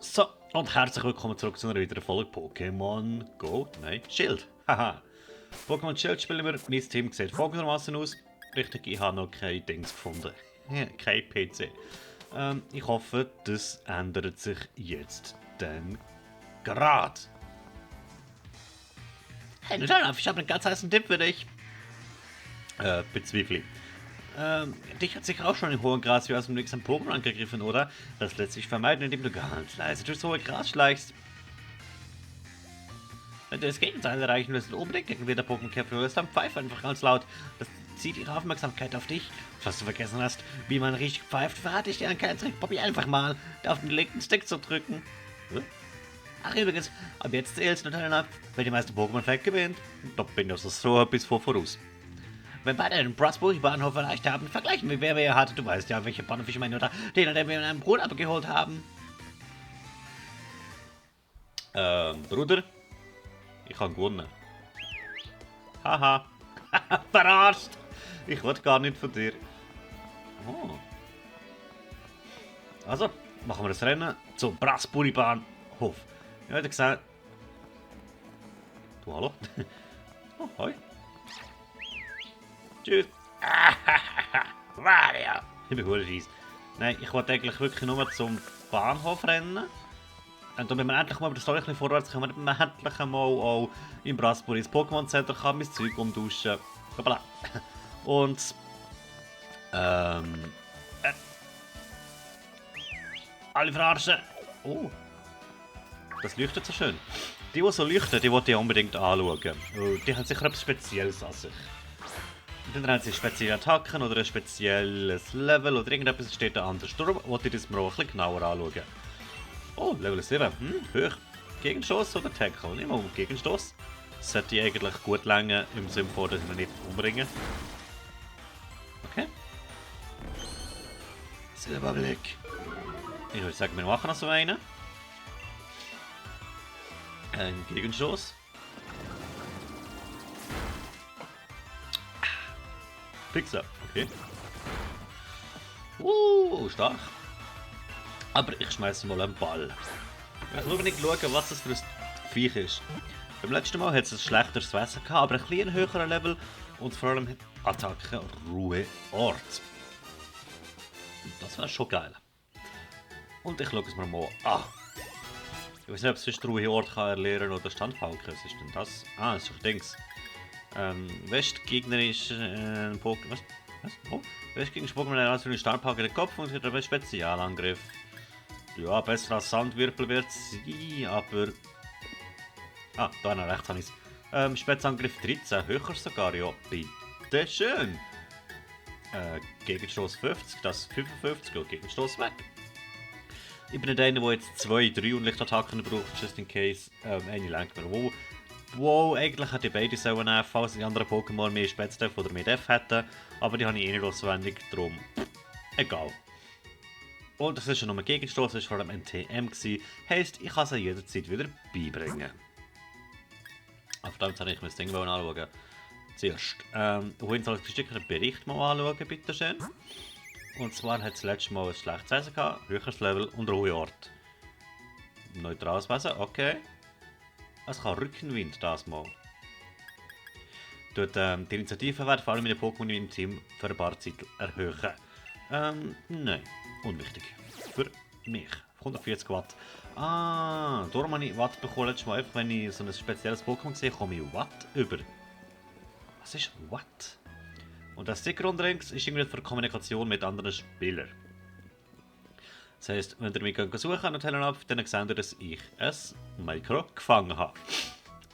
So, und herzlich willkommen zurück zu einer weiteren Folge Pokémon Go. Nein, Schild. Haha. Pokémon Schild spielen wir. Mein Team sieht folgendermaßen aus. Richtig, ich habe noch kein Dings gefunden. Kein PC. Ich hoffe, das ändert sich jetzt dann gerade. Hey, Nutanaf, ich habe einen ganz heißen Tipp für dich. Bezweifle ich. Dich hat sicher auch schon im hohen Gras wie aus dem nächsten Pokémon angegriffen, oder? Das lässt sich vermeiden, indem du ganz leise durchs hohe Gras schleichst. Wenn du das Gegenteil erreichen willst und unbedingt gegen wieder Pokémon kämpfen willst, dann pfeif einfach ganz laut. Das zieht ihre Aufmerksamkeit auf dich. Falls du vergessen hast, wie man richtig pfeift, verrate ich dir einen kleinen Trick. Probier einfach mal, auf den linken Stick zu drücken. Ach übrigens, ab jetzt zählst du dann ab, wer die meisten Pokémon-Feld gewinnt. Da bin ich so bis vor voraus. Wenn beide den Brasburg-Bahnhof erreicht haben, vergleichen wir, wer wer hatte. Du weißt ja, welche Bahnhof ich meine, oder den wir in einem Brot abgeholt haben. Bruder, ich habe gewonnen. Haha. Verarscht. Ich wollte gar nicht von dir. Oh. Also, machen wir das Rennen zum Brasburg-Bahnhof. Ich hätte gesagt... Du, hallo? Oh, hoi. Tschüss. Mario. Ich bin gut scheiße. Nein, ich wollte eigentlich wirklich nur zum Bahnhof rennen. Und wenn wir endlich mal über die Story ein bisschen vorwärts kommen, dann wir endlich mal auch im Brasburg ins Pokémon Center kann, mein Zeug umtauschen. Hoppala. Und äh, alle verarschen. Oh. Das leuchtet so schön. Die so leuchten, die wollte ich unbedingt anschauen. Die haben sicher etwas Spezielles an sich. Und dann haben sie spezielle Attacken oder ein spezielles Level oder irgendetwas steht da anders. Darum wollte ich das mir auch ein bisschen genauer anschauen. Oh, Level 7. Hoch. Gegenstoß oder Tackle? Nehmen wir mal Gegenstoß. Sollte ich eigentlich gut länger im Sinne von, dass ich ihn nicht umbringen. Okay. Silberblick. Ich würde sagen, wir machen noch so einen. Ein Gegenstoß. Pixar, okay. Stark. Aber ich schmeiße mal einen Ball. Ich will nicht schauen, was das für ein Viech ist. Beim letzten Mal hat es ein schlechteres Wasser gehabt, aber ein bisschen höherer Level und vor allem Attacke Ruhe Ort. Das wäre schon geil. Und ich schaue es mir mal an. Ich weiß nicht, ob es sonst Ruhe Ort kann erlernen oder Standpauke. Was ist denn das? Ah, das ist doch Dings. Westgegner ist ein Pokémon. Was? Oh. Westgegner ist Pokémon als für einen Standpauke den Kopf und hat einen Spezialangriff. Ja, besser als Sandwirbel wird es sein, aber. Ah, da noch rechts habe ich es. Spezialangriff 13, höher sogar, ja. Bitte schön. Gegenstoß 50, das ist 55, ja, Gegenstoß weg. Ich bin nicht einer, der jetzt 2, 3 Unlichtattacken braucht, just in case. Eine lenkt mir. Wow, eigentlich hätte ich beide sollen nehmen, falls die anderen Pokémon mehr Spätstef oder mehr Def hätten. Aber die habe ich eh nicht auswendig, darum egal. Und das ist ja nur ein Gegenstoß, das war vor allem NTM. Heisst, ich kann sie jederzeit wieder beibringen. Aber verdammt, habe ich mir das Ding anschauen. Zuerst, wohin soll ich den Bericht mal anschauen, bitteschön. Und zwar hat es letztes Mal ein schlechtes Wesen gehabt, höheres Level und Ruheort. Neutrales Wesen, okay. Es kann Rückenwind das mal. Dort, die Initiative werden vor allem meine Pokémon im Team für ein paar Zeit erhöhen. Nein, unwichtig. Für mich. 140 Watt. Ah, darum habe ich Watt bekommen letztes Mal. Einfach wenn ich so ein spezielles Pokémon sehe, komme ich Watt über. Was ist Watt? Und das Sticker unten links ist irgendwie für Kommunikation mit anderen Spielern. Das heisst, wenn ihr mich suchen und Helen ab, dann seht ihr, dass ich ein Mikro gefangen habe.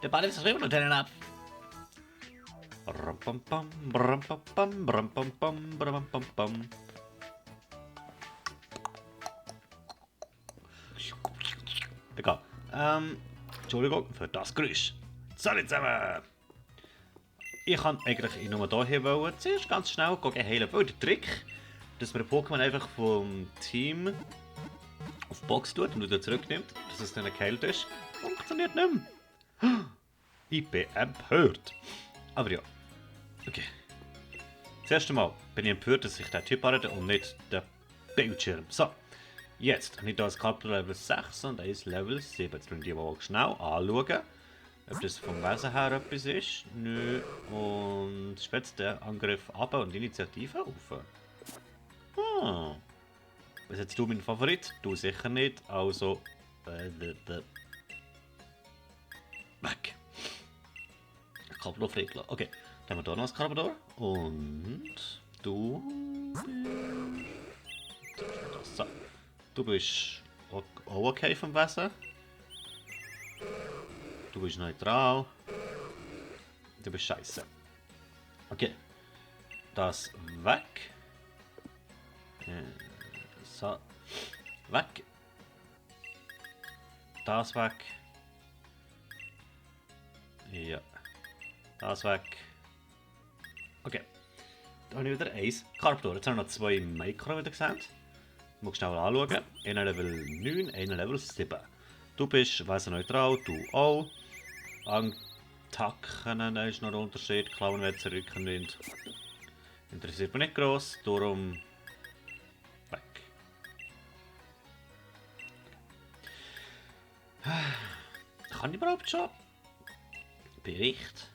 Der Ball ist geschrieben und Helen ab. Egal. Entschuldigung für das Geräusch. Salut zusammen! Ich kann eigentlich nur hier wollen. Zuerst ganz schnell heilen. Weil der Trick, dass man ein Pokémon einfach vom Team auf die Box tut und wieder zurücknimmt, dass es dann geheilt ist, funktioniert nicht mehr. Ich bin empört. Aber ja. Okay. Das erste Mal bin ich empört, dass ich den Typ hatte und nicht den Bildschirm. So. Jetzt habe ich hier ein Carpador Level 6 und eins Level 7. Jetzt müssen wir die mal schnell anschauen, ob das vom Wesen her etwas ist. Nö. Und spitzt der Angriff ab und die Initiative auf. Hm. Was jetzt du mein Favorit? Du sicher nicht. Also. Weg. Carpador freigelassen. Okay. Dann haben wir hier noch ein Carpador. Und. Du. So. Du bist auch okay vom Wesen. Du bist neutral. Du bist scheiße. Okay. Das weg. So. Weg. Das weg. Ja. Das weg. Okay. Da habe ich wieder eins. Carpador. Jetzt haben wir noch zwei Micro wieder gesehen. Muss schnell anschauen. Einer Level 9, einer Level 7. Du bist Wesen neutral, du auch. Attacken ist noch ein Unterschied. Klauen wird Rückenwind. Interessiert mich nicht gross, darum weg. Kann ich überhaupt schon? Bericht.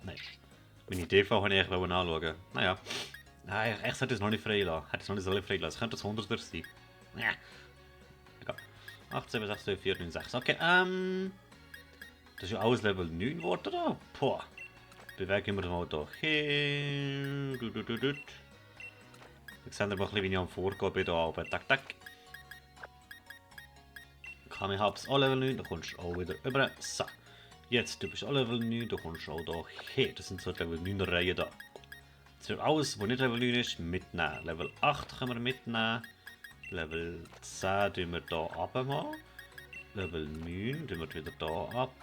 Nein. Meine TV habe ich eigentlich anschauen. Naja. Nein, ich sollte es noch nicht freilassen. Hätte es noch nicht so freilassen. Es könnte das 100er sein. Ja. Egal. 8, 7, 6, 2, 4, 9, 6. Okay, das ist ja alles Level 9 geworden da. Boah. Bewegen wir mal hier hin. Jetzt sehen wir mal ein bisschen, wie ich am Vorgehen bin hier oben. Tak, tak. Ich hab's auch Level 9, da kommst du auch wieder rüber. So. Jetzt, du bist auch Level 9, du kommst auch hier hin. Das sind so die Level 9 Reihen da. Jetzt wird alles, was nicht Level 9 ist, mitnehmen. Level 8 können wir mitnehmen. Level 10 tun wir hier runter. Level 9 tun wir wieder hier ab.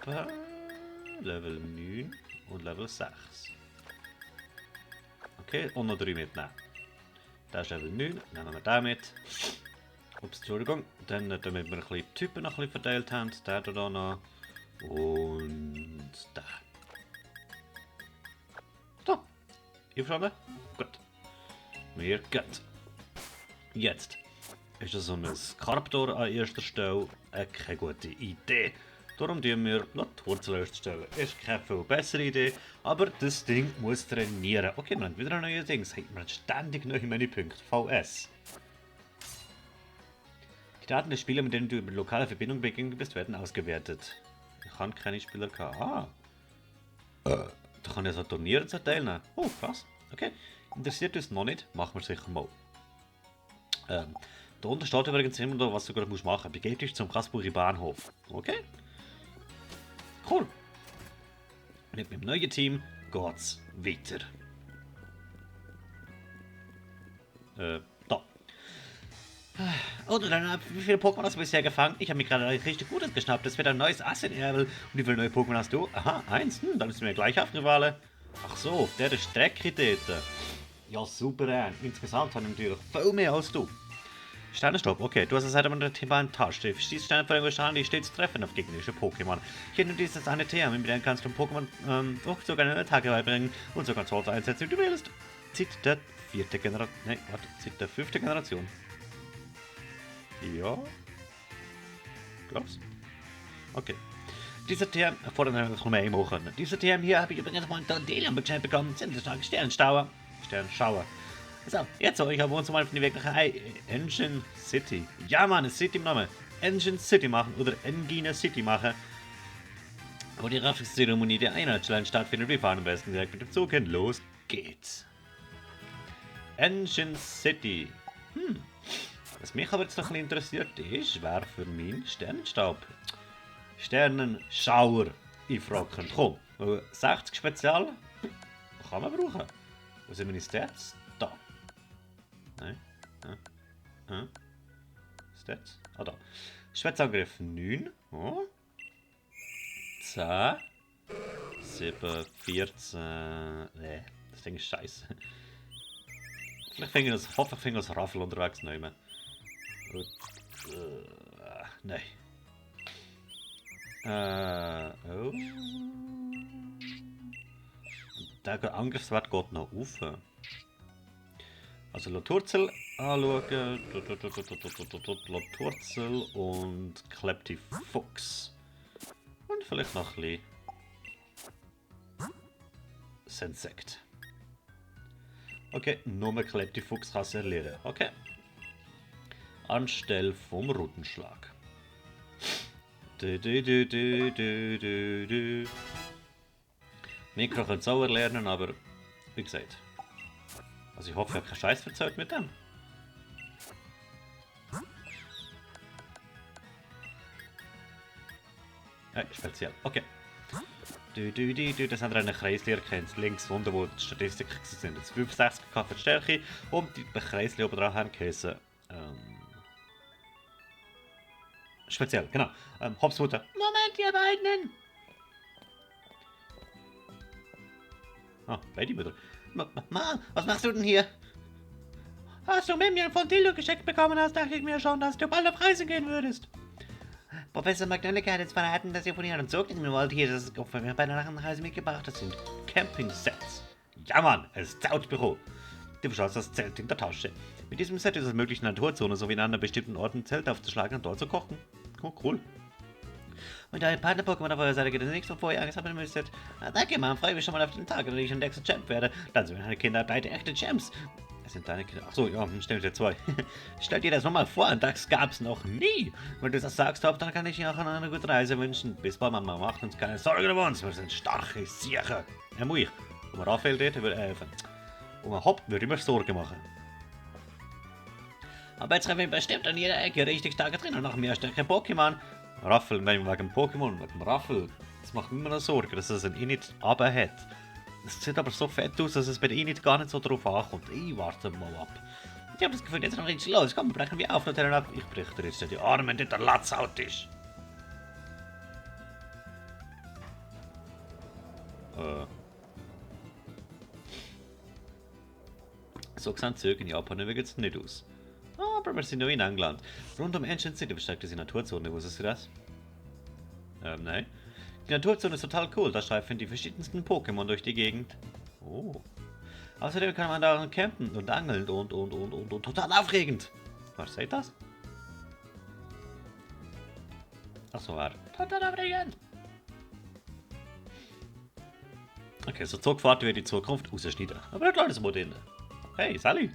Level 9 und Level 6. Okay, und noch 3 mitnehmen. Das ist Level 9, nehmen wir den mit. Ups, Entschuldigung. Dann, damit wir ein bisschen die Typen noch ein bisschen verteilt haben. Der hier noch. Und der. So. Einverstanden? Gut. Wir gehen. Jetzt ist so ein Carpador an erster Stelle keine gute Idee. Darum tun wir noch die Wurzel erst stellen. Ist keine viel bessere Idee, aber das Ding muss trainieren. Okay, wir haben wieder ein neues Ding. Wir haben ständig neue Menüpunkte. VS. Die Daten der Spieler, mit denen du über lokale Verbindung begegnet bist, werden ausgewertet. Ich habe keine Spieler gehabt. Ah. Da kann ich so Turniere teilnehmen. Oh, krass. Okay. Interessiert uns noch nicht? Machen wir sicher mal. Da unten steht übrigens immer noch, was du gerade machen musst. Begib dich zum Kasbuchi Bahnhof. Okay. Cool. Mit meinem neuen Team geht's weiter. Da. Oder dann, wie viele Pokémon hast du bisher gefangen? Ich habe mich gerade richtig gut geschnappt. Das wird ein neues Asset-Erbe. Und wie viele neue Pokémon hast du? Aha, 1. Dann ist mir gleich auf, Rivale. Ach so, der ist Strecke dort. Ja, super. Insgesamt habe ich natürlich viel mehr als du. Sternenstopp, okay. Du hast es halt aber Thema in Tasche. Stehst Sterne vor dem die stets treffen auf gegnerische Pokémon. Hier nur dieses eine Thema, mit dem kannst du Pokémon Durchzug eine Attacke beibringen und sogar Zorte einsetzen, wie du willst. Zieht der 4. Generation. Nein, warte, zieht der 5. Generation. Ja. Glaubst? Okay. Diese TM, vor den noch mehr machen. Diese TM hier habe ich übrigens mal ein Dandelion bekommen. Sind starke Sternschauer. So, jetzt soll ich aber uns mal von die wirkliche Engine City. Ja, Mann, eine City im Namen. Engine City machen oder Engine City machen. Wo die Raffungszeremonie der Einheitsstellen stattfindet, wir fahren am besten direkt mit dem Zug hin. Los geht's. Engine City. Was mich aber jetzt noch ein bisschen interessiert ist, wer für meinen Sternenschauer in Frage kommt. Komm, 60 Spezial kann man brauchen. Wo sind meine Stats? Da. Nein. Stats? Ah, da. Spezialangriff 9. Oh. 10. 7, 14. Nee, das Ding ist scheiße. Vielleicht finde ich das Raffel unterwegs nehmen. Nein. Oh. der Angriffswert geht noch auf. Also Loturzel anschauen. Loturzel und Kleptifuchs. Und vielleicht noch ein bisschen Sensekt. Okay, nur Kleptifuchs kann es erlernen. Okay. Anstelle vom Rutenschlag. Mikro können es auch erlernen, aber wie gesagt. Also ich hoffe, ich habe keinen Scheiß verzählt mit dem. Speziell. Okay. Das haben wir einen Kreisli erkannt. Links unten, wo die Statistiken sind. Jetzt 65 für die Stärke und die Kreisli oben dran haben geheißen. Speziell, genau. Hopsmutter. Moment, ihr beiden! Ah, beide Mütter. Ma, was machst du denn hier? Hast du Mimian von Tildo geschenkt bekommen hast, dachte ich mir schon, dass du bald auf Reise gehen würdest. Professor McNullica hat jetzt verraten, dass ihr von ihren Zug nehmen wollt. Hier, das ist von mir bei der Nachreise mitgebracht. Das sind Camping-Sets. Ja, Mann, es Zeltbüro. Du verschaust das Zelt in der Tasche. Mit diesem Set ist es möglich, in Naturzone sowie in anderen bestimmten Orten ein Zelt aufzuschlagen und dort zu kochen. Oh, cool. Und da ein Partner-Pokémon auf eurer Seite gibt, das nichts, wovor ihr Angst haben müsstet. Danke, Mann, freue mich schon mal auf den Tag, an dem ich ein nächster Champ werde. Dann sind meine Kinder beide echte Champs. Das sind deine Kinder. Achso, ja, stimmt, ja zwei. Stell dir das nochmal vor, das gab's noch nie. Wenn du das sagst, dann kann ich dir auch eine gute Reise wünschen. Bis bald, Mama, macht uns keine Sorgen um uns. Wir sind starke Sieger. Ja, muss ich. Und Raphael dort würde helfen. Und Hopp würde mir Sorgen machen. Aber jetzt haben wir bestimmt an jeder Ecke richtig starke drin und noch mehr starke Pokémon. Raffel, wenn wegen Pokémon, wegen Raffel. Das macht mir noch Sorgen, dass es ein Init aber hat. Es sieht aber so fett aus, dass es bei Init gar nicht so drauf ankommt. Ich warte mal ab. Ich habe das Gefühl, jetzt noch richtig los. Komm, brechen wir auf, Notieren ab. Ich breche dir jetzt die Arme, der der Latz out ist. So sehen Züge in Japan übrigens nicht aus. Aber wir sind noch in England. Rund um Ancient City versteckt ist die Naturzone, wusstet ihr das? Nein. Die Naturzone ist total cool, da streifen die verschiedensten Pokémon durch die Gegend. Oh. Außerdem kann man darin campen und angeln und total aufregend. Was seht das? Achso, war. Total aufregend. Okay, so Zugfahrt wird die Zukunft rausschneiden. Aber ein kleines Modell. Hey, Sally.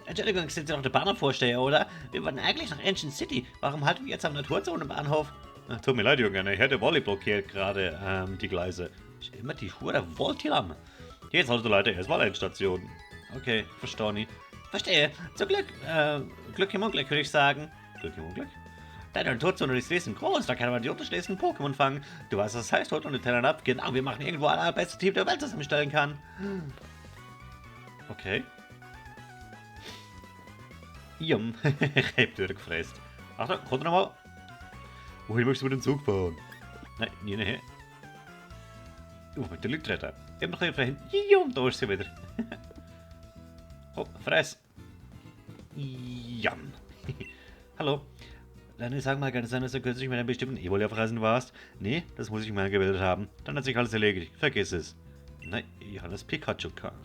Entschuldigung, sind Sie noch der Bahnhofvorsteher, oder? Wir wollen eigentlich nach Ancient City. Warum halten wir jetzt am Naturzone-Bahnhof? Tut mir leid, Junge, ich hätte Wolli blockiert gerade die Gleise. Ist immer die hure Voltilam. Jetzt hast du leider erstmal Endstation. Okay, verstehe ich. Verstehe. Zum Glück, Glück im Unglück, würde ich sagen. Glück im Unglück? Deine Naturzone ist riesengroß, da kann man die unterschiedlichsten Pokémon fangen. Du weißt, was das heißt, heute und den Tellern ab. Genau, wir machen irgendwo alle beste Team der Welt zusammenstellen kann. Okay. Jum, ich hab durchgefräst. Achtung, kommt nochmal. Wohin möchtest du mit dem Zug fahren? Nein, nie nachher. Mit den Leuten reden. Ich hab noch ein bisschen Jum, da ist sie wieder. Hopp, fress. Jam. Hallo. Dann sag mal, kann es sein, dass du kürzlich mit einem bestimmten Evoli auf Reisen warst? Nee, das muss ich mal gebildet haben. Dann hat sich alles erledigt. Vergiss es. Nein, ich habe das Pikachu gehabt.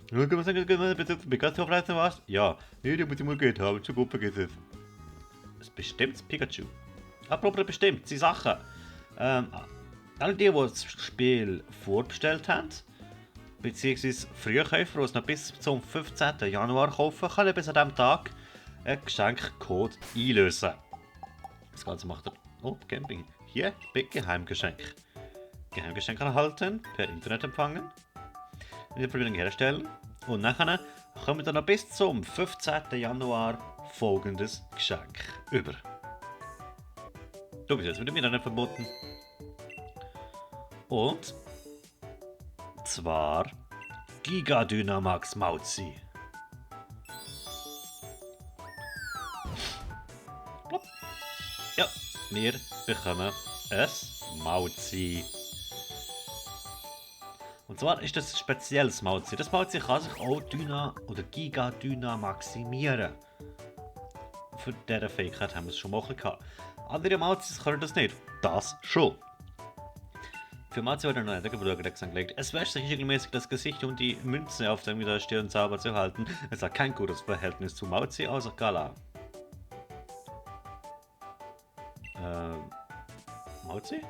Kann man sagen, dass du bitte Pikachu auf Reisen warst? Ja. Nee, die muss ich mal Geld haben. Zu gut, vergiss es. Das ist bestimmt Pikachu. Apropos bestimmt, die Sache. Alle die das Spiel vorbestellt haben, beziehungsweise Frühkäufer, die es noch bis zum 15. Januar kaufen, können bis an diesem Tag einen Geschenkcode einlösen. Das Ganze macht er. Oh, Camping. Hier, bei Geheimgeschenk. Geheimgeschenk erhalten, per Internet empfangen, in der Verbindung herstellen und nachher kommen wir dann noch bis zum 15. Januar folgendes Geschenk über. Du bist jetzt mit dem Internet verbunden. Und zwar Giga Dynamax Mauzi. Plopp. Ja, wir bekommen ein Mauzi. Und zwar ist das ein spezielles Mauzi. Das Mauzi kann sich auch Dyna oder Giga Dyna maximieren. Für diese Fähigkeit haben wir es schon machen gehabt. Andere Mauzis können das nicht. Das schon. Für Matze wurde ein Deckelbruder angelegt. Es wäscht sich regelmäßig das Gesicht, um die Münze auf der Stirn sauber zu halten. Es hat kein gutes Verhältnis zu Mauzi außer Gala. Mauzi?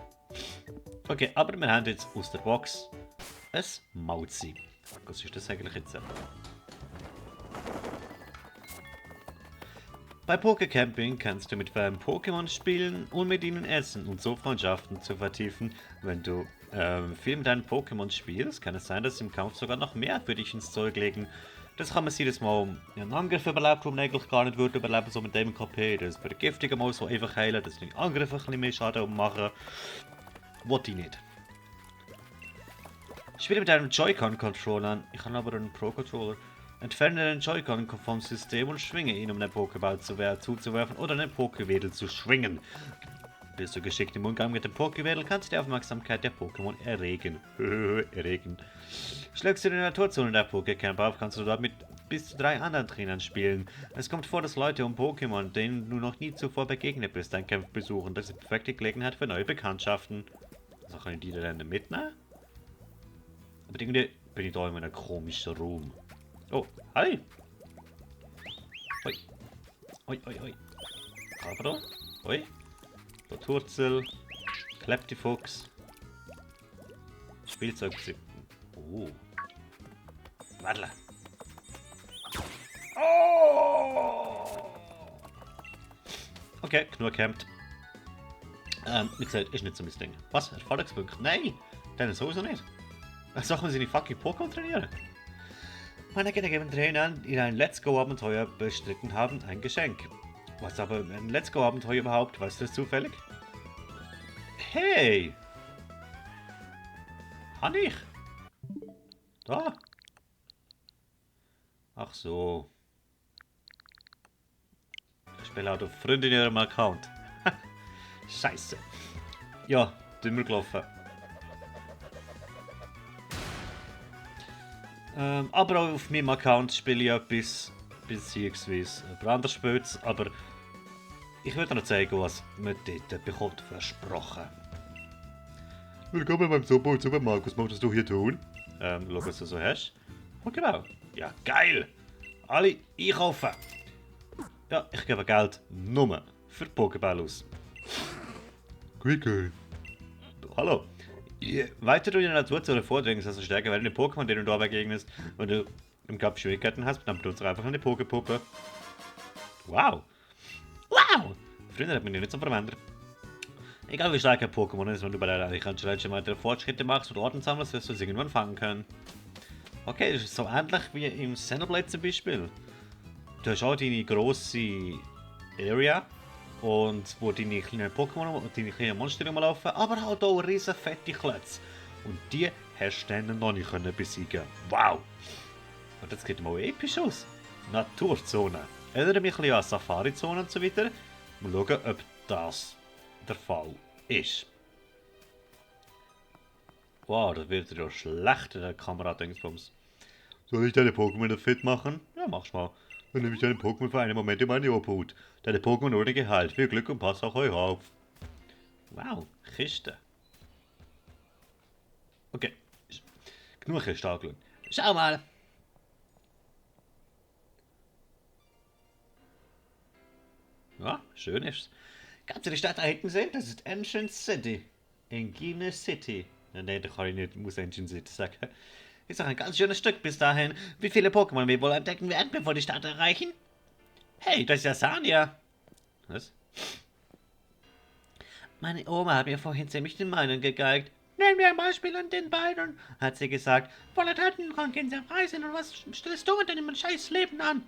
Okay, aber wir haben jetzt aus der Box ein Mauzi. Was ist das eigentlich jetzt? Bei Pokecamping kannst du mit deinem Pokémon spielen und mit ihnen essen und so Freundschaften zu vertiefen. Wenn du viel mit deinen Pokémon spielst, kann es sein, dass sie im Kampf sogar noch mehr für dich ins Zeug legen. Das kann man sich jedes Mal einen Angriff überlebt, wo man eigentlich gar nicht würde überleben, so mit dem KP. Das für die giftigen Mal so einfach heilen, dass die Angriffe ein bisschen mehr Schaden machen. Wollte ich nicht. Ich spiele mit einem Joy-Con-Controller. Ich habe aber einen Pro-Controller. Entferne den Joy-Con vom System und schwinge ihn, um den Pokéball zuzuwerfen oder den Pokewedel zu schwingen. Bist du geschickt im Umgang mit dem Pokewedel, kannst du die Aufmerksamkeit der Pokémon erregen. Erregen. Schlägst du in der Naturzone der Pokécamp auf, kannst du dort mit bis zu 3 anderen Trainern spielen. Es kommt vor, dass Leute um Pokémon, denen du noch nie zuvor begegnet bist, dein Camp besuchen. Das ist die perfekte Gelegenheit für neue Bekanntschaften. Also können die dann mitnehmen? Aber irgendwie bin ich da in einem komischen Raum. Oh, hi! Hoi. Hoi, hoi, hoi. Carpador? Hoi. Der Turzel. Kleptifuchs. Spielzeug. Oh. Wadler. Oh! Okay, Knurr campt. Wie gesagt, ist nicht so mein Ding. Was? Erfahrungspunkt? Nein! Dann sowieso nicht. Sag mal, sie die fucking Pokémon trainieren? Meine Kinder geben Trainern, die ein Let's Go-Abenteuer bestritten haben, ein Geschenk. Was aber ein Let's Go-Abenteuer überhaupt? Weißt du das zufällig? Hey! Han ich? Da? Ach so. Ich spiele auch auf Freunde in ihrem Account. Scheiße. Ja, dümmer gelaufen. Aber auch auf meinem Account spiele ich etwas beziehungsweise anderes Spiels, aber ich würde noch zeigen, was man dort bekommt, versprochen. Willkommen beim Super Markus, was möchtest du hier tun? Schau, was du so hast. Oh genau. Ja, geil! Alle einkaufen! Ja, ich gebe Geld nur für Pokéball aus. Quicker! Hallo! Je weiter du in der Naturzone vordringst, desto stärker werden die Pokémon, denen du da begegnest. Wenn du im Kampf Schwierigkeiten hast, dann benutzt du einfach eine Poképuppe. Wow! Wow! Früher hat man die nicht so verwendet. Egal wie stark ein Pokémon ist, wenn du bei der Reichhandschreitchen weitere Fortschritte machst und Orden sammelst, wirst du es irgendwann fangen können. Okay, das ist so ähnlich wie im Xenoblade zum Beispiel. Du hast auch deine grosse Area und wo deine kleinen Pokémon und deine kleinen Monster rumlaufen, aber halt auch riesen fette Klötze. Und die hast du dann noch nicht besiegen. Wow! Und das geht mal episch aus. Naturzone. Erinnere mich ein bisschen an Safari-Zone und so weiter. Mal schauen, ob das der Fall ist. Wow, das wird ja schlechter, der Kamera-Dingsbums. Soll ich deine Pokémon fit machen? Ja, mach's mal. Dann nehme ich deine Pokémon für einen Moment in meine Obhut. Deine Pokémon ohne Gehalt. Viel Glück und pass auf euch auf. Wow, Kiste. Okay. Genug Kiste angeschaut. Schau mal. Ja, schön ist's. Kannst du die Stadt da hinten sehen? Das ist Ancient City. Engine City. Nein, da kann ich nicht, muss Ancient City sagen. Ist doch ein ganz schönes Stück bis dahin. Wie viele Pokémon wir wohl entdecken werden, bevor die Stadt erreichen? Hey, das ist ja Sanja. Was? Meine Oma hat mir vorhin ziemlich den Meinen gegeigt. Nennen wir ein Beispiel an den beiden, hat sie gesagt. Voller Taten gehen sehr frei sind und was stellst du mit deinem scheiß Leben an?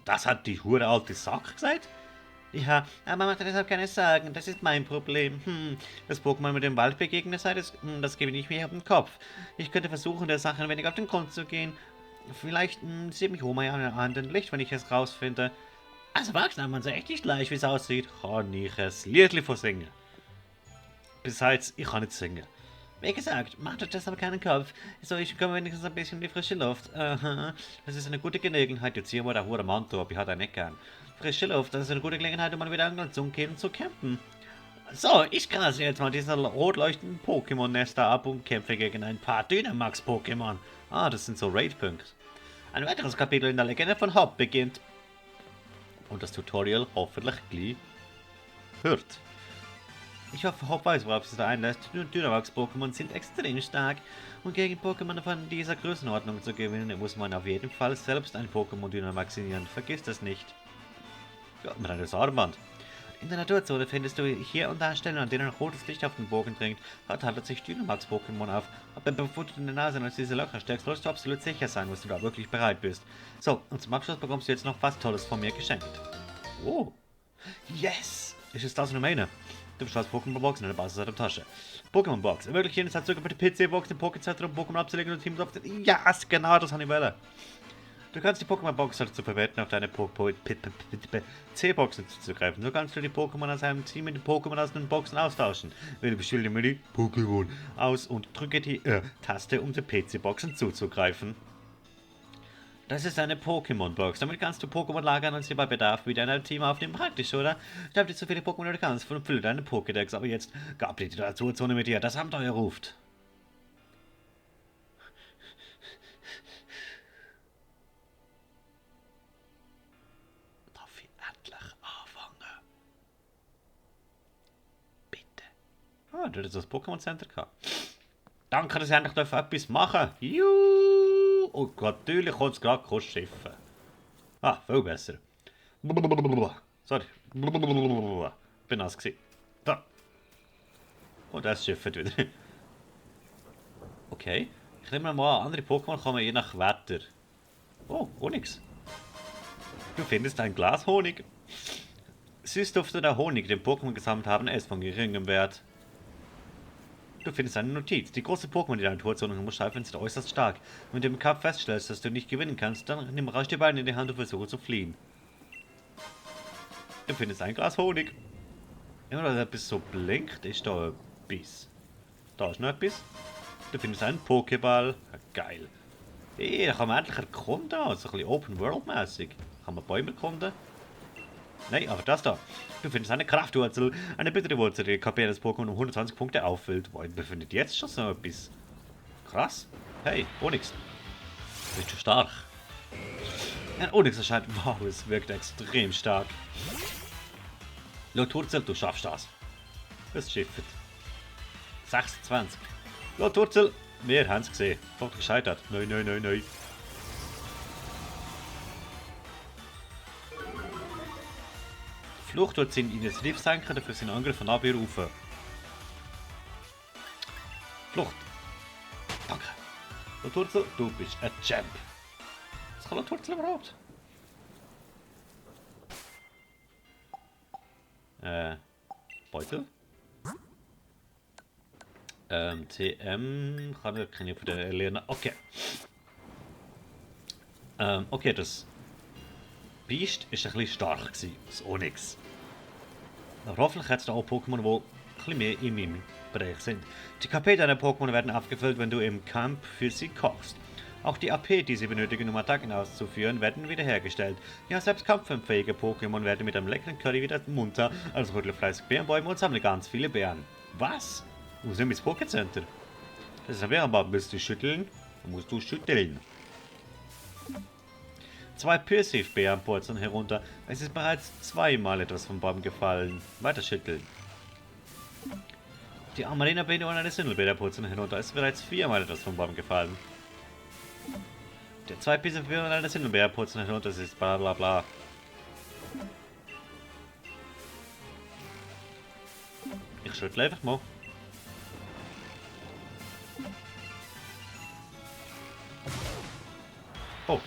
Das hat die hure alte Sack gesagt? Ja, aber macht deshalb keine Sorgen, das ist mein Problem. Das Pokémon mit dem Wald begegnet sei, das gebe ich mir auf den Kopf. Ich könnte versuchen, der Sache ein wenig auf den Grund zu gehen. Vielleicht sieht mich Oma ja an einem anderen Licht, wenn ich es rausfinde. Als Erwachsener man so echt nicht gleich, wie es aussieht, kann ich es Liedli von singen. Besides, ich kann nicht singen. Wie gesagt, macht euch deshalb keinen Kopf. So, ich komme wenigstens ein bisschen in die frische Luft. Das ist eine gute Gelegenheit. Jetzt hier mal der hohe Mantel, aber ich hatte ihn nicht gern. Frische Luft, das ist eine gute Gelegenheit, um mal wieder angeln zu gehen und zu campen. So, ich grase jetzt mal diese rot leuchtenden Pokémon-Nester ab und kämpfe gegen ein paar Dynamax-Pokémon. Ah, das sind so Raid-Punks. Ein weiteres Kapitel in der Legende von Hop beginnt. Und das Tutorial hoffentlich gleich hört. Ich hoffe, Hop weiß, worauf es sich da einlässt. Dynamax-Pokémon sind extrem stark. Und gegen Pokémon von dieser Größenordnung zu gewinnen, muss man auf jeden Fall selbst ein Pokémon dynamaxinieren. Vergiss das nicht. Ja, mit einem Armband. In der Naturzone findest du hier und da Stellen, an denen rotes Licht auf den Bogen dringt. Dort handelt sich Dynamax-Pokémon auf. Aber bevor du deine Nase aus diese Löcher steckst, sollst du absolut sicher sein, dass du da wirklich bereit bist. So, und zum Abschluss bekommst du jetzt noch was Tolles von mir geschenkt. Oh. Yes! Ist es das, was ich meine? Du bestellst Pokémon-Box in der Basis aus der Tasche. Pokémon-Box. Ermöglicht jeden Zeitzug über die PC-Box im Pokézentrum Pokémon abzulegen und Teams aufzunehmen. Ja, genau, das habe ich wollen. Du kannst die Pokémon-Box dazu verwenden, auf deine C-Boxen zuzugreifen. So kannst du die Pokémon aus einem Team mit den Pokémon aus den Boxen austauschen. Wähle bestimmte Menü Pokémon aus und drücke die Taste, um die PC-Boxen zuzugreifen. Das ist eine Pokémon-Box. Damit kannst du Pokémon lagern und sie bei Bedarf wieder in ein Team aufnehmen. Praktisch, oder? Schnapp dir so viele Pokémon du kannst und fülle deine Pokédex. Aber jetzt gab die Naturzone mit dir. Das Abenteuer ruft. Darf ich endlich anfangen? Bitte. Ah, du hast das Pokémon Center gehabt. Danke, dass ich endlich etwas machen darf. Juhu! Und natürlich kommt es gerade schiffen. Ah, viel besser. Sorry. Bin nass gewesen. Da. Und das schifft wieder. Okay. Ich nehme mal an, andere Pokémon kommen je nach Wetter. Oh, Onyx. Du findest ein Glas Honig. Süßdufte der Honig, den Pokémon gesammelt haben, ist von geringem Wert. Du findest eine Notiz. Die großen Pokémon, die deine Naturzone umschreiben, sind äußerst stark. Wenn du im Kampf feststellst, dass du nicht gewinnen kannst, dann nimm rasch die Beine in die Hand und versuche zu fliehen. Du findest ein Glas Honig. Immer wenn etwas so blinkt, ist da etwas. Da ist noch etwas. Du findest einen Pokéball. Ja, geil. Hey, da kann man endlich erkunden. So ein bisschen Open-World-mäßig. Kann man Bäume erkunden? Nein, aber das da. Du findest eine Kraftwurzel, eine bittere Wurzel, die KP des Pokémon um 120 Punkte auffüllt. Boah, befindet jetzt schon so etwas. Krass. Hey, Onyx. Bist du stark? Ein Onyx erscheint. Wow, es wirkt extrem stark. Loturzel, du schaffst das. Es schifft. 26. Loturzel, wir haben es gesehen. Doch gescheitert. Nein, nein, nein, nein. Flucht wird in das Riff senken, dafür sind Angriff von Abwehr rauf. Flucht. Danke. Loturzel, du bist ein Champ. Was kann Loturzel überhaupt? Beutel? TM kann ich von der lernen. Okay. Okay, das Biest ist ein bisschen stark gewesen, das Onyx. Aber hoffentlich hat es da auch Pokémon, die ein bisschen mehr in meinem Bereich sind. Die KP deiner Pokémon werden aufgefüllt, wenn du im Kampf für sie kochst. Auch die AP, die sie benötigen, um Attacken auszuführen, werden wiederhergestellt. Ja, selbst kampfunfähige Pokémon werden mit einem leckeren Curry wieder munter, also rüttle fleißig Bärenbäume und sammle ganz viele Beeren. Was? Wo sind wir ins Pokécenter? Das ist ein Bärenbaum. Willst du schütteln? Dann musst du schütteln. 2 Pirsif-Beeren purzeln herunter. Es ist bereits zweimal etwas vom Baum gefallen. Weiter schütteln. Die Amarena-Beine und eine Sindelbeere purzeln herunter. Es ist bereits 4-mal etwas vom Baum gefallen. Der 2 Pirsif-Beeren und eine Sindelbeere purzeln herunter. Es ist bla bla bla. Ich schüttle einfach mal. Oh.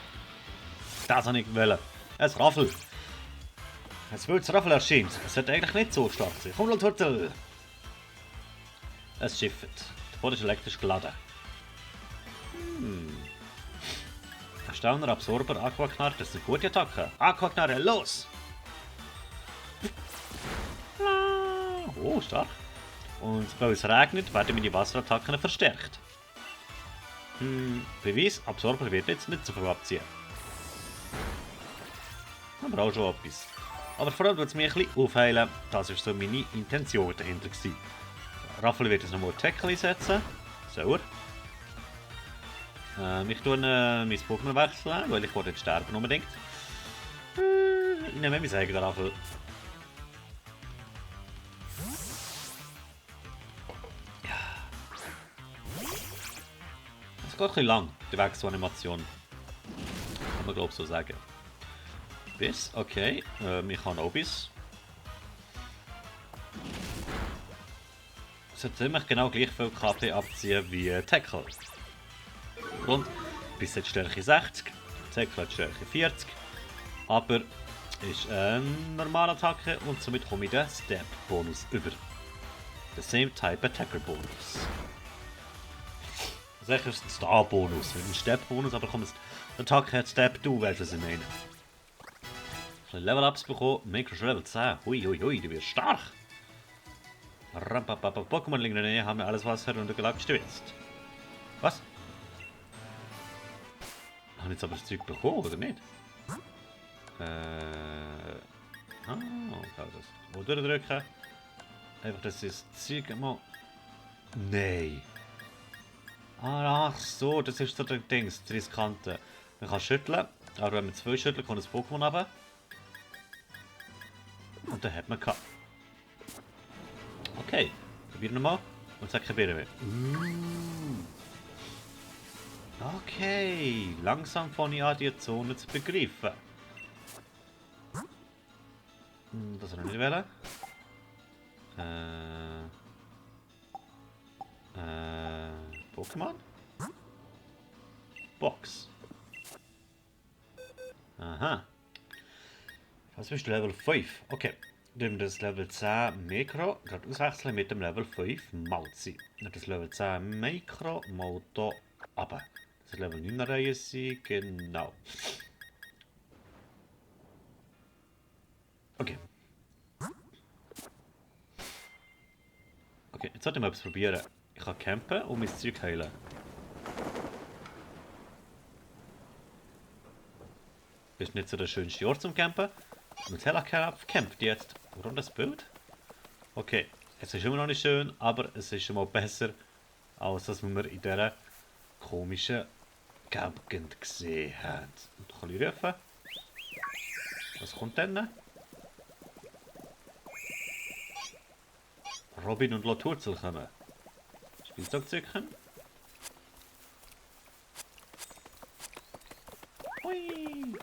Das habe ich gewollt. Es Raffel. Es will das Raffel erscheint. Es sollte eigentlich nicht so stark sein. Komm, Loturzel. Es schifft. Der Boden ist elektrisch geladen. Erstauner, Absorber, Aquaknarre. Das ist eine gute Attacke. Aquaknarre, los! Oh, stark. Und weil es regnet, werden meine Wasserattacken verstärkt. Beweis, Absorber wird jetzt nicht so viel abziehen. Aber auch schon etwas. Aber vor allem tut es mich ein bisschen aufheilen. Das war so meine Intention dahinter. Raffel wird jetzt nochmal Tackle einsetzen. So. Ich tue mein Pokémon wechseln, weil ich wollte jetzt sterben unbedingt. Ich nehme mein eigenes Raffel. Es geht ein bisschen lang, die Wechselanimation. Kann man glaube ich so sagen. Biss, okay. Ich habe auch Biss. Es sollte ziemlich genau gleich viel KP abziehen wie Tackle. Und Biss hat Stärke 60, Tackle hat Stärke 40. Aber ist eine normale Attacke und somit komme ich den Step-Bonus über. The same type Attacker-Bonus. Also eigentlich ist ein Star-Bonus, nicht ein Step-Bonus, aber komm, die Attacke hat Step, du weißt was ich meine. Level-Ups bekommen, Micro Level 10. Hui, hui, hui, die wird stark. Pokémon liegen in der Nähe, haben wir alles was heruntergeladen gestürzt. Was? Haben jetzt aber das Zeug bekommen, oder nicht? Okay, das wo durchdrücken. Einfach, dass das Zeug mal. Nein. Ach so, das ist so der Dings, das Riskante. Man kann schütteln, aber wenn man 2 schüttelt, kommt das Pokémon runter. Und dann hat man gehabt. Okay, probieren wir mal und sag kein Bier mehr. Okay, langsam fange ich an, die Zone zu begreifen. Das soll ich nicht wählen. Pokémon? Box. Aha. Was bist du Level 5? Okay. Dann wir das Level 10 Mikro gerade auswechseln mit dem Level 5 Malzi. Und das Level 10 Mikro mal hier runter. Das Level 9 Reihe sein, genau. Okay. Okay, jetzt sollte ich mal etwas probieren. Ich kann campen und mein Zeug heilen. Ist nicht so der schönste Ort zum Campen. Mit Hellacap campt jetzt. Warum das Bild? Okay, es ist immer noch nicht schön, aber es ist schon mal besser, als das, was wir in dieser komischen Gegend gesehen haben. Und kann ich rufen? Was kommt denn? Robin und Loturzel kommen. Spielzeug zücken. Hui!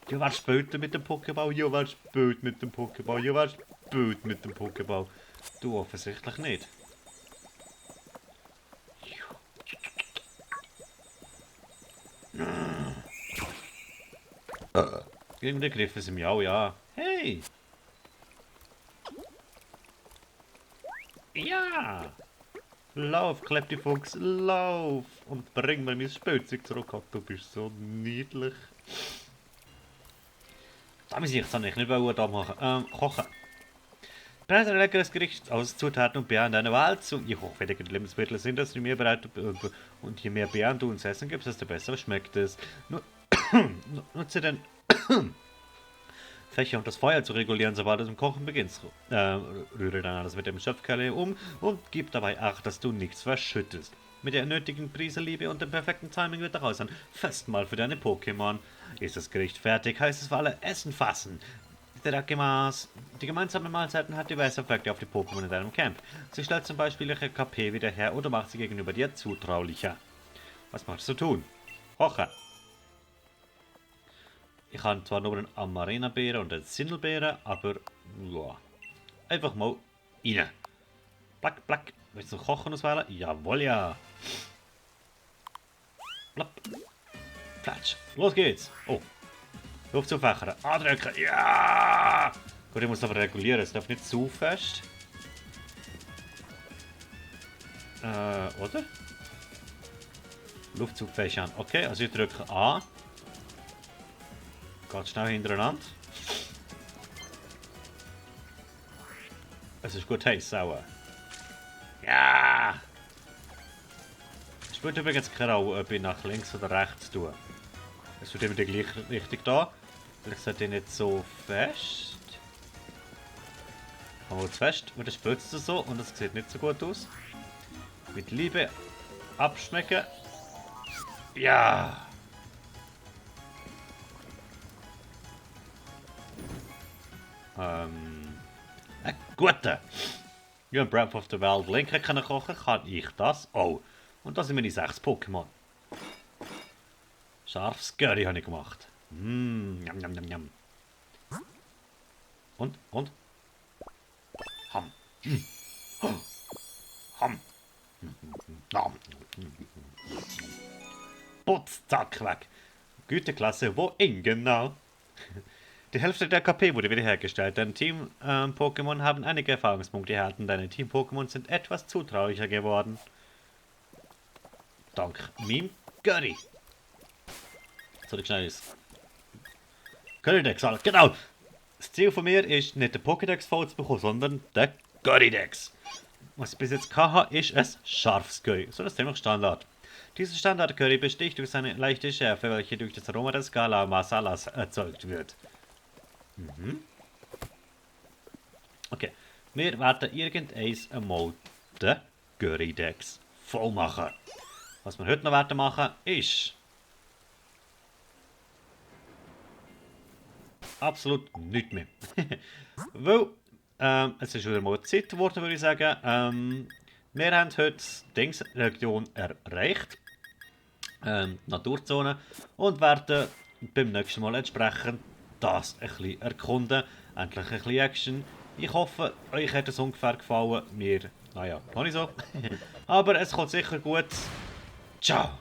Ja, wer spielt mit dem Pokéball? Ja, wer spielt mit dem Pokéball? Ja, wer spielt mit dem Pokéball? Du offensichtlich nicht. Irgendwie griffen sie mich auch, ja. Hey! Ja! Lauf, Kleptifuchs, lauf! Und bring mir mein Spielzeug zurück. Oh, du bist so niedlich. Da muss ich jetzt nicht da machen. Kochen. Bereits ein leckeres Gericht aus Zutaten und Beeren deiner Wahl zu. Je hochwertiger die Lebensmittel sind, desto mehr bereit und je mehr Beeren du uns essen gibst, desto besser schmeckt es. Nutze den Fächer und das Feuer zu regulieren, sobald du zum Kochen beginnst. Rühre dann alles mit dem Schöpfkelle um und gib dabei Acht, dass du nichts verschüttest. Mit der nötigen Prise Liebe und dem perfekten Timing wird daraus ein Festmahl für deine Pokémon. Ist das Gericht fertig, heißt es für alle Essen fassen. Die gemeinsame Mahlzeiten hat diverse Effekte auf die Pokémon in deinem Camp. Sie stellt zum Beispiel ihre KP wieder her oder macht sie gegenüber dir zutraulicher. Was magst du tun? Kochen. Ich habe zwar nur einen Amarena-Beeren und einen Sindelbeeren, aber ja. Einfach mal rein. Plack, plack. Willst du Kochen auswählen? Jawohl, ja. Plapp. Platsch. Los geht's. Oh. Luft zu fächern. Andrücken. Ja! Gut, ich muss aber regulieren. Es darf nicht zu fest. Oder? Luftzug fächern. Okay, also ich drücke A. Geht schnell hintereinander. Es ist gut heiß, sauer. Ja! Es spielt übrigens keine Rolle, ob ich nach links oder rechts tue. Es wird immer die gleiche Richtung da. Vielleicht sollte ich nicht so fest. Aber zu fest, weil das spritzt so und das sieht nicht so gut aus. Mit Liebe abschmecken. Ja! Gute! Ja, Breath of the Wild Link können kochen, kann ich das auch. Und das sind meine 6 Pokémon. Scharfes Curry habe ich gemacht. Njam, njam, njam, njam. Und? Ham. Ham. Nam. Putz, zack, weg. Güteklasse, wohin genau? Die Hälfte der KP wurde wiederhergestellt. Deine Team-Pokémon haben einige Erfahrungspunkte erhalten. Deine Team-Pokémon sind etwas zutraulicher geworden. Dank Meme Curry. So, schnell ist. Currydex, genau! Das Ziel von mir ist nicht den Pokédex voll zu bekommen, sondern den Currydex. Was ich bis jetzt hatte, ist ein scharfes Curry. So, das ist ziemlich Standard. Dieser Standard-Curry besticht durch seine leichte Schärfe, welche durch das Aroma des Gala Masalas erzeugt wird. Okay, wir werden irgendeins einmal den Currydex voll machen. Was wir heute noch werden machen, ist absolut nichts mehr. Weil es ist wieder mal Zeit geworden, würde ich sagen. Wir haben heute die Dingsregion erreicht. Naturzone. Und werden beim nächsten Mal entsprechend das ein bisschen erkunden. Endlich ein bisschen Action. Ich hoffe, euch hat es ungefähr gefallen. Mir, naja, noch nicht so. Aber es kommt sicher gut. Ciao!